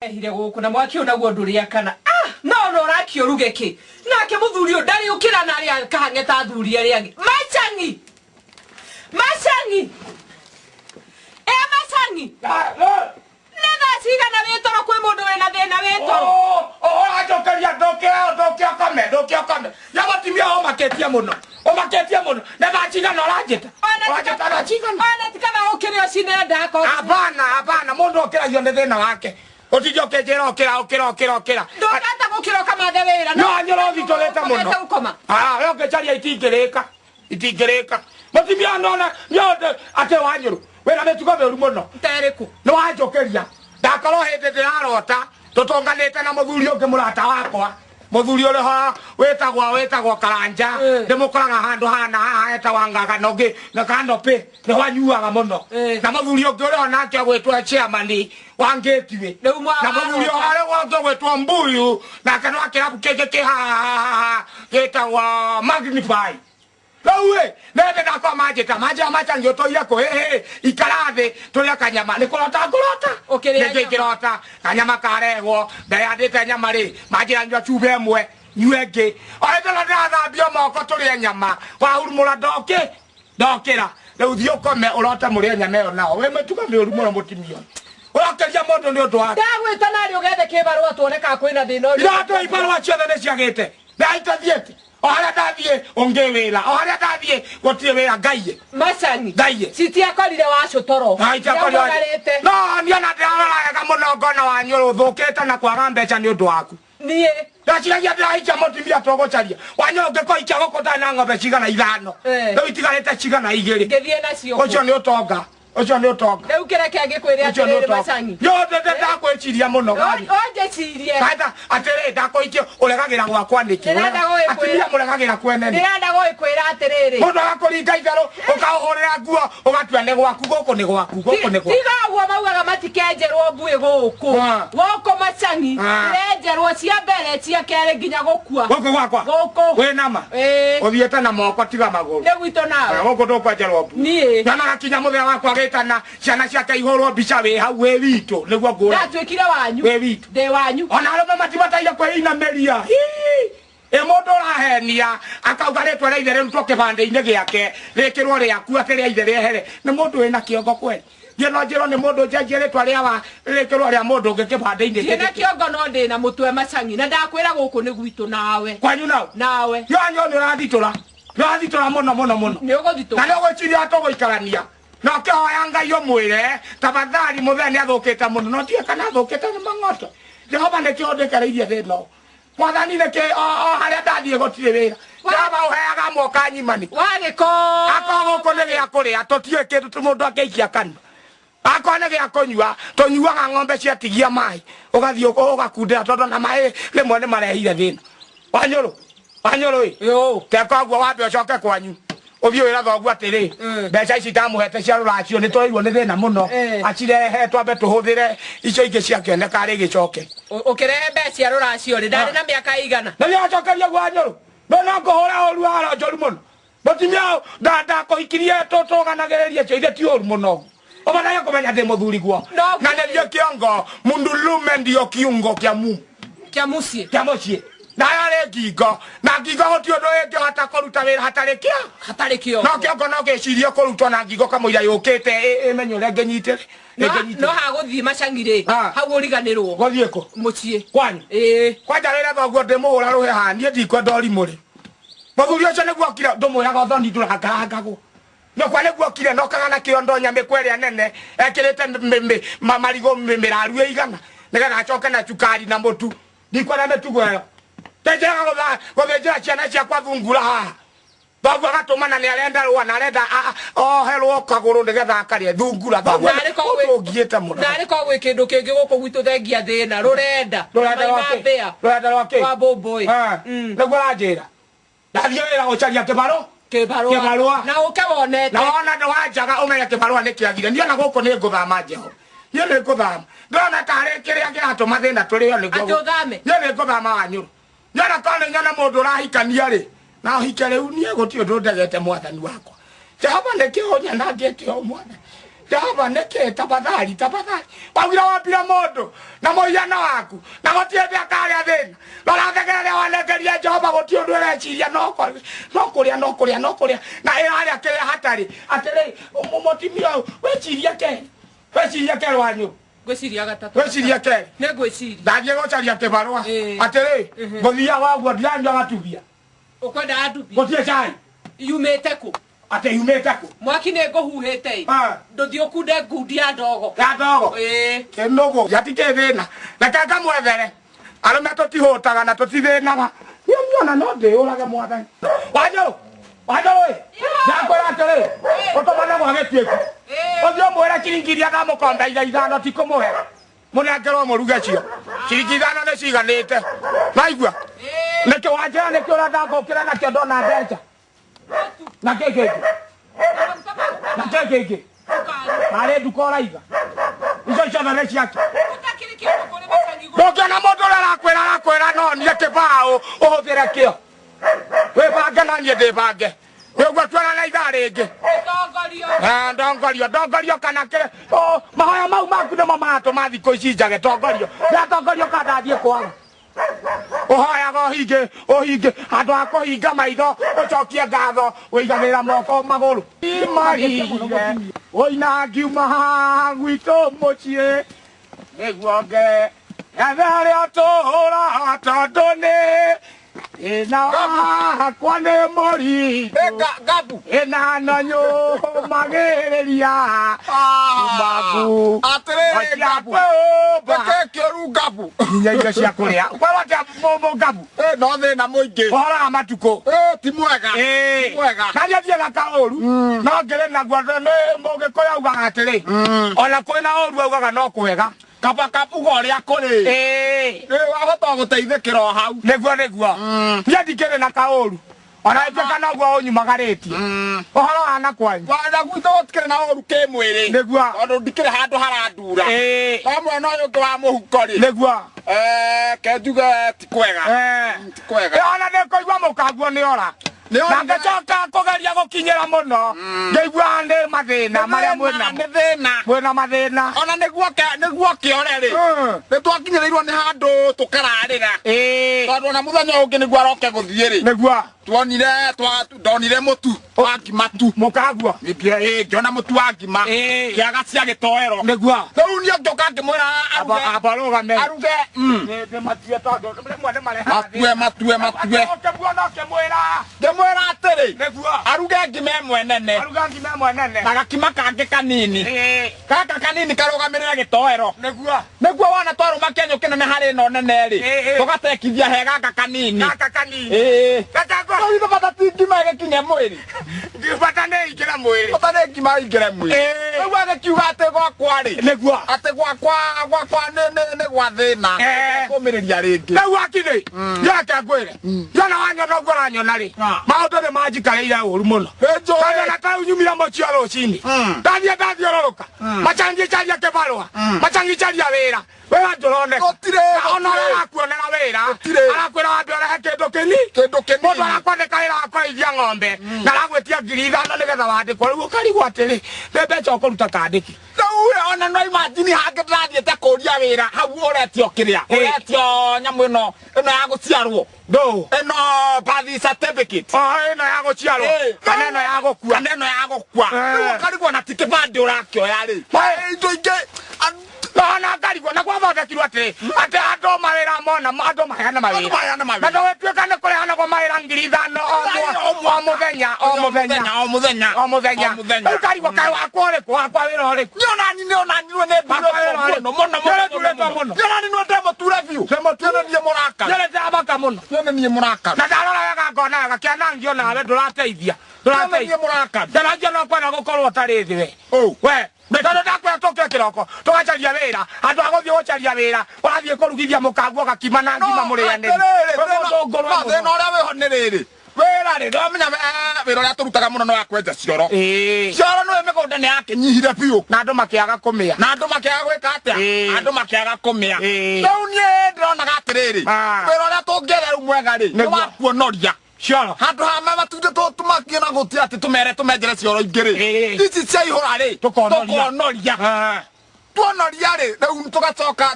Ehire gũkũ na mwaki ũyũ naguo ndũrĩakana. Ah, no no ũrakio ũruge kĩ? Nake mũthuri ũyũ ndarĩ ũkĩra na arĩa kahang'e ta athuri arĩa angĩ. Macang'i! Macang'i! E macang'i! Nĩ thaa cigana wĩ toro kwĩ mũndũ wĩna thĩna wĩ toro? Ũranjokeria ndũkĩra ndũkĩra ũkome ndũkĩra ũkome ya mũtumia ũmakĩtie mũno ũmakĩtie mũno nĩ thaa cigana ũranjĩta ũranjĩta thaa cigana? Ona ti kaba ũkĩre ũcine ndako. Hapana, hapana, mũndũ okĩragio nĩ thĩna wake. Ũtinde ũkĩnjĩra ũkĩra ũkĩra ũkĩra ũkĩra. Ndũngĩhota gũkĩra ũkamathe wĩra. No anyũra ũthitũrĩte mũno. Ũkomete gũkoma. Ah, we ũngĩcaria itingĩrĩka. Itingĩrĩka. Mũtumia nona nĩ atĩ wanyũrũ. Wĩna mĩtugo mĩũru mũno. Terĩkũ? Nĩ wanjũkĩria. Ndakorwo hĩndĩ ndĩrarota tũtũnganĩte na mũthuri ũngĩ mũrata wakwa. Mũthuri ũrĩ ho wĩtagwo Karanja. Ndĩmũkoraga handũ hana haha etagwa Ngaga na ũngĩ na Canopy nĩho anyuaga mũno. Na mũthuri ũngĩ ũrĩ ho nake ũgwĩtwo chairman wa Gateway. Rĩu mwa- Na mũthuri ũrĩ ũngĩ ũgwĩtwo Mbuyu nake no kĩrabu kĩngĩ kĩ haha gĩtagwo Magnify. Rĩu ĩ nende ndakwa manjĩta manjĩra macangĩ ũtũire kũ hĩhĩ ikara thĩ tũrĩe kanyama nĩ kũrota ngũrota. Ũkĩrĩa Nĩkĩ nyama? ngĩrota kanyama karehwo ndeyandĩte nyama rĩ manjĩra nyua cuba ĩmwe nyue ĩngĩ o hĩndĩ ĩno ndĩrathambio moko tũrĩe nyama wahurumũra ndokĩ ndokĩra rĩu thiĩ ũkome ũrote mũrĩe nyama ĩyo nao wĩ mĩtugo mĩũru mũno mũtumia ũyũ. Ũrokĩria mũndũ nĩ ũndũ wa Ndagwĩta narĩ ũgethe kĩbarũa tuone kana kwĩna thĩna ũrĩa. Iratũ ibarũa ciothe nĩ ciagĩte na itathiĩte o harĩa ndathiĩ ũngĩ wĩra o harĩa ndathiĩ gũtirĩ wĩra ngaiye. Macang'i. Ngaiye. Citiakorire wacũ toro. Itiakorire. No niĩ ona ndĩrarora wega mũno ngona wanyũrũ ũthũkĩte na kwaga mbeca nĩ ũndũ waku. Niĩ. Ndaciragia ndĩrahikia mũtumia tũgũcaria wanyũrũ ngĩkũhikia gũkũ ndarĩ na ng'ombe cigana ithano. Rĩu itigarĩte cigana igĩrĩ. Ngĩthiĩ nacio kũ? Ũcio nĩ ũtonga. Ũcio nĩ ũtonga. Rĩu kĩreke ngĩkwĩre Ũcio nĩ atĩrĩrĩ ũtonga. Macang'i. Nĩ ũndũ ndakwĩciria mũno. Ũnjĩcirie. Kanda atĩrĩ ndakũhikia ũregagĩra gwakwa nĩkĩ? Ndĩrenda gũgĩkwĩra. Atumia mũregagĩra kwene nĩ. Ndĩrenda gũgĩkwĩra atĩrĩrĩ. Mũndũ agakũringa itherũ ũkaũhũrĩra nguo ũgatua nĩ gwaku gũkũ nĩ gwaku gũkũ nĩ gwaku. Tiga ũguo maugaga matikenjerwo mbuĩ gũkũ. Gũkũ Macang'i irenjerwo cia mbere cia kerĩ nginya gũkua. Gũkũ gwakwa? Gũkũ. Wĩ nama? Ĩĩ. Ũthiĩte na moko tiga magũrũ. Nĩ gwitũ nawe. Gũkũ ndũkwenjerwo mbuĩ. Niĩ. Nyonaga kinya mũthenya wakwa gĩtana ciana ciake ihũrwo mbica wĩ hau wĩ witũ nĩguo ngũra. Ndatuĩkire wanyu. Wĩ witũ. Ndĩ wanyu. Ona arũme matibataire kwĩinamĩria. Hii. Ĩ mũndũ ũrahenia akauga rĩtwa rĩa ithe rĩrutwo kĩbandĩ-inĩ gĩake rĩkĩrwo rĩaku atĩ rĩa ithe rĩehere nĩ mũndũ wĩna kĩongo kweli. Niĩ no njĩrwo nĩ mũndũ njenjie rĩtwa rĩa wa rĩkĩrwo rĩa mũndũ ũngĩ kĩbandĩ-inĩ. Ndĩ na kĩongo no ndĩ na mũtwe Macang'i na ndakwĩra gũkũ nĩ gwitũ nawe. Kwanyu nao? Nawe. Yo nyo nĩ ũrathitũra. Nĩ ũrathitũra mũno mũno mũno. Nĩ ũgũthitũka. Na nĩ ũgwĩciria tũgũikarania. Na ũkĩhoya Ngai ũmwĩre tafadhali mũthee nĩ athũkĩte mũno no ndiũĩ kana athũkĩte nĩ mang'oto. Jehova nĩkĩo ũndĩkereirie thĩna ũyũ. Mwathani nĩkĩ o harĩa ndathiĩ gũtirĩ wĩra. Jehova ũheaga amwe ũkanyima nĩkĩ? Wagĩko. Akorwo gũkũ nĩ gĩa kũrĩa tũtiũĩ kĩndũ mũndũ angĩikia kanua. Akorwo nĩ gĩa kũnyua tũnyuaga ng'ombe ciatigia maĩ ũgathiĩ ũgakundĩra tondũ na maĩ rĩmwe nĩ marehire thĩna. Wanyũrũ, wanyũrũ ĩ. Teka ũguo wambe ũcoke kwanyu. Ũthiĩ wĩra thoguo atĩrĩ, mbeca ici ndamũhete cia rũracio nĩ tũrĩirwo nĩ thĩna mũno. Acirehe twambe tũhũthĩre icio ingĩ ciakĩoneka rĩgĩcoke. Ũkĩrehe mbeca cia rũracio rĩ, ndarĩ na mĩaka ĩigana? Na nĩ acokeria ũguo wanyũrũ. No no ngũhũra ũru haro njũru mũno. Mũtumia ũyũ ndakũhikirie tũganagĩrĩrie cio ithe ti ũru mũno ũguo. Ũbataire kũmenya ndĩ mũthuri guo. Na nĩ ndiĩ kĩongo, mũndũrũme ndio kiungo kĩa mu. Kĩa mũciĩ. Kĩa mũciĩ. Na yarĩ ngingo. Na ngingo gũtirĩ ũndũ ĩngĩhota kũruta wĩra hatarĩ kĩa. Hatarĩ kĩongo. No kĩongo no gĩcirie kũrutwo na ngingo kamũira yũkĩte ĩmenye ũrĩa ĩngĩnyitĩrĩ. No hagũthiĩ Macang'i rĩ, hau ũriganĩrwo. Gũthiĩ kũ? Mũciĩ. Kwanyu? Ĩĩ. Kwanja wĩre thoguo ndĩmũhũra rũhĩ haha, niĩ ndikwenda ũrimũ rĩ. Mũthuri ũcio nĩguo okire, ndũmwĩraga ũthoni ndũrangarangagwo. Nyũkwa nĩguo okire na okaga na kĩondo nyamĩkwa ĩrĩa nene ekĩrĩte marigũ mĩraru ĩigana nĩgetha acoke na cukari na mũtu. Ndikwenda mĩtugo ĩyo. Ndenjeraga gũthĩnjĩra ciana ciakwa thungura haha. Thoguo agatũmana nĩ arenda rũa na arenda oherwo kagũrũ nĩgetha akarĩe thungura. Thoguo Narĩ korwo ũndũ ũngiĩte mũno. Narĩ korwo gwĩ kĩndũ kĩngĩ gũkũ gwitũ thengia thĩna rũrenda. Rũrenda rwa kĩ? Mbĩa. Rũrenda rwa kĩ? Rwa mbũmbũĩ. Nĩguo ũranjĩra. Ndathiĩ wĩra gũcaria kĩbarũ. Kĩbarũa. Kĩbarũa. Na ũke wonete. Na wona ndũ wanjaga ũmenye kĩbarũa nĩ kĩagire. Niĩ ona gũkũ nĩ ngũthama Jehova. Niĩ nĩ ngũthama. Ndĩrona tarĩ kĩrĩa kĩratũma thĩna tũrĩo nĩguo. Atĩ ũthame? Niĩ nĩ ngũthama Wanyũrũ. Niĩ ona korwo nĩ nyone mũndũ ũrahikania rĩ, na ũhike rĩu niĩ gũtirĩ ũndũ ndegete mwathani wakwa. Jehova nĩkĩo ũnyanangĩte ũũ mwathani. Jehova nĩkĩ tafadhali tafadhali waugire wambire mũndũ na mũhiano waku na gũtirĩ hĩndĩ akarĩa thĩna rora thegere ĩrĩa wanengeria Jehova gũtirĩ ũndũ ĩreciria no no kũrĩa no kũrĩa no kũrĩa na ĩrarĩa kĩrĩa hatarĩ atĩrĩ mũtimia ũyũ wĩcirie kerĩ wĩcirie kerĩ wanyu Ngwĩciria gatatũ. Wĩcirie kerĩ. Nĩ ngwĩciria. Ndathiĩ gũcaria kĩbarũa. Ĩĩ. Atĩrĩ, ngũthiaga ũguo ndiranyua gatubia. Ũkwenda andubia? Gũtirĩ cai. Yumĩte kũ? Atĩ yumĩte kũ? Mwaki nĩ ngũhuhĩte ĩ. Ah. Ndũthiĩ ũkunde ngundi ya ndogo. Ya ndogo. Ĩĩ. Kĩnũgũ. Gĩatikĩrĩ thĩna. Reke ngamwethere. Arũme tũtihũtaga na tũtithĩnaga. Niĩ niona no ndĩyũrage mwathani. Wanjũrũ. Wanjũrũ ĩ. Ndakwĩra atĩrĩ. Ũtũmane gwa gĩtuĩku. Ũthiĩ ũmwĩre ciringi iria ndamũkombeire ithano ti kũmũhe. Mũnengerwo mũruge cio. Ciringi ithano nĩ ciganĩte. Waigua? Nĩkĩ wanjĩra nĩkĩ ũrenda ngũkĩre nakĩo ndona mbeca? Na kĩ kĩngĩ? Na kĩ kĩngĩ? Marĩ nduka ũraiga. Icio ciothe nĩ ciake. Ndũngĩona mũndũ ũrĩa arakwĩra arakwĩra no niĩ kĩbaũ ũhũthĩre kĩo. Wĩbange na niĩ ndĩbange. Nĩguo tuonane ithaa rĩngĩ. Eh, ndongorio ndongorio kana kĩ oh, mahoya mau maku nĩmo maratũma thikũ ici njage tongorio ndatongorio ka ndathiĩ kwaga ũhoyaga ũhinge ũhinge handũ ha kũhinga maitho ũcokie ngatho ũigagĩrĩra moko magũrũ imarire ũina ngiuma gwitũ mũciĩ nĩguo nge ethe harĩa tũhũra tondũ nĩ ĩna wakwa nĩ mũritũ Gabu. ĩna na nyũmagĩrĩria magu Atĩrĩrĩ Gabu. Nĩkĩ kĩũru Gabu? nginya irio cia kũrĩa kwĩrwo atĩa mũgabu Eh, no thĩna mũingĩ. ũhoro wa matukũ Eh, ti mwega. Ti mwega. na niĩ thiaga kaũru no ngĩrĩ naguo nĩ mũgĩkũyũ augaga atĩrĩ ona kwĩna ũru augaga no kwega Kaba kabuga ũrĩa kũrĩ. Nĩ wahota gũteithĩkĩra o hau. Nĩguo nĩguo. Niĩ ndikĩrĩ na kaũru. Ona ĩtuĩka noguo ũnyumagarĩtie. Ũhoro wa na kwanyu. Na gwitũ gũtikĩrĩ na ũru kĩmwĩrĩ. Nĩguo. Tondũ ndikĩrĩ handũ harandura. No mwena ũyũ ũngĩ wa mũhuko rĩ. Nĩguo. Ke njuge ti kwega. Ti kwega. Ona nĩ kũigua mũkaguo nĩ ora. Na ngĩcoka kũgeria gũkinyĩra mũno. Ngĩigua nĩ mathĩna marĩa mwĩnamo. Nĩ thĩna. Mwĩna mathĩna. Ona nĩguo nĩguo kĩore rĩ. Nĩ twakinyĩrĩirwo nĩ handũ tũkararĩra. Tondũ ona mũthenya ũngĩ nĩguo aroke gũthiĩ rĩ. Nĩguo. Tuonire twa ndonire mũtu wa ngima tu. Mũkaguo. Ngĩona mũtu wa ngima. Kĩaga cia gĩtoero. Nĩguo. Rĩu niĩ ngĩũka ngĩmwĩra aruge. Amba rũgame. Aruge. Nĩ matue tondũ rĩmwe nĩ marehaga Matue matue matue. Ũkĩmuona ũkĩmwĩra. Ngĩmwĩra atĩrĩ. Nĩguo. Aruge ngima ĩmwe nene. Aruge ngima ĩmwe nene. Na gakima kangĩ kanini. Gaka kanini karũgamĩrĩre gĩtoero. Nĩguo. Nĩguo wona twarũma kĩenyũ kĩnene harĩ ĩno nene rĩ. Tũgatekithia he gaka kanini. Gaka kanini. Rĩu ithe bata ti ngima ĩgĩkinye mwĩrĩ. Bata nĩ ĩingĩre mwĩrĩ. Bata nĩ ngima ĩingĩre mwĩrĩ. Rĩu agĩkiuga atĩ gwakwa rĩ. Nĩguo. Atĩ gwakwa gwakwa nĩ gwa thĩna. Kũmĩrĩria rĩngĩ. Rĩu akithĩ. Reke ngwĩre. Yona wanyona ũguo ũranyona rĩ. Maũndũ nĩ manjikarĩire ũru mũno. Tondũ na ta rĩu nyumire mũciĩ o rũcinĩ. Ndathiĩ ndathiũrũrũka. Macangĩcaria kĩbarũa. Macangĩcaria wĩra. Wĩra ndũroneka. Gũtirĩ. Ona ũrĩa arakuonera wĩra. Arakwĩra wambe ũrehe kĩndũ kĩni. Kĩndũ kĩnini. Mũndũ arakwandĩka wĩra wa kũrĩithia ng'ombe. Na aragwĩtia 5,000 nĩgetha wandĩkwo. Rĩu ũkarigwo atĩrĩ, nĩ mbeca ũkũruta kandĩki. Rĩu ona no imagine hangĩ ndĩrathiĩte kũria wĩra hau ũretio kĩrĩa. Ũretio nyamũ ĩno ĩno ya gũciarwo. Ndũ. Ĩno birth certificate. O ĩno ya gũciarwo. Kana ĩno ya gũkua. Kana ĩno ya gũkua. Rĩu ũkarigwo na ti kĩbandĩ ũrakĩoya rĩ. Indo ingĩ Ona ngarigwo na gwathondekirwo atĩrĩ atĩ andũ mawĩra mona andũ maheane mawĩra. Andũ maheane mawĩra. Na ndũgĩtuĩka nĩ kũrehanagwo mawĩra 5,000 o mũthenya o mũthenya o mũthenya o mũthenya. O mũthenya. Rĩu ngarigwo kaĩ wakwa ũrĩkũ wakwa wĩra ũrĩkũ. Niĩ ona niĩ ona niĩ nĩ Wakwa wĩra ũrĩkũ. mũno mũno Nĩ ũrĩturĩtwo mũno. Niĩ ona niĩ ndĩmũture biũ. Ndĩmũture. Niĩ nĩ niĩ mũrakaru. Niĩ nĩndĩramaka mũno. Niĩ nĩ niĩ mũrakaru. Na ndarora wega ngona wega kĩanangio nawe ndũrateithia. Niĩ nĩ niĩ mũrakaru. Kĩanangio no kwenda gũkorwo ũtarĩ thĩ we. We tondũ ndakwĩra tũke kĩroko tũgacaria wĩra handũ ha gũthiĩ gũcaria wĩra ũrathiĩ kũrugithia mũkaguo gakima na ngima mũrĩanĩri. Atĩrĩrĩ, Wĩ mũndũ ngũrwe no mũno. thĩna ũrĩa wĩho nĩ rĩrĩ wĩra rĩ ndwamenya wĩra ũrĩa tũrutaga mũno nĩ wa kwenja cioro. Cioro nĩwe mĩgũnda nĩ yakĩnyihire biũ. Na andũ makĩaga kũmĩa. Na andũ makĩaga gwĩka atĩa? Andũ makĩaga kũmĩa. Rĩu niĩ ndĩronaga atĩrĩrĩ, wĩra ũrĩa tũngĩetha rĩu mwega rĩ, nĩ wa kuonoria. Cioro. Handũ ha matunda tũmakie na gũtia atĩ tũmere tũmenjere cioro ingĩ rĩ, Ĩĩ. ici ciaihũra rĩ, Tũkonoria. tũkonoria. Ah. Tuonoria rĩ, rĩu tũgacoka.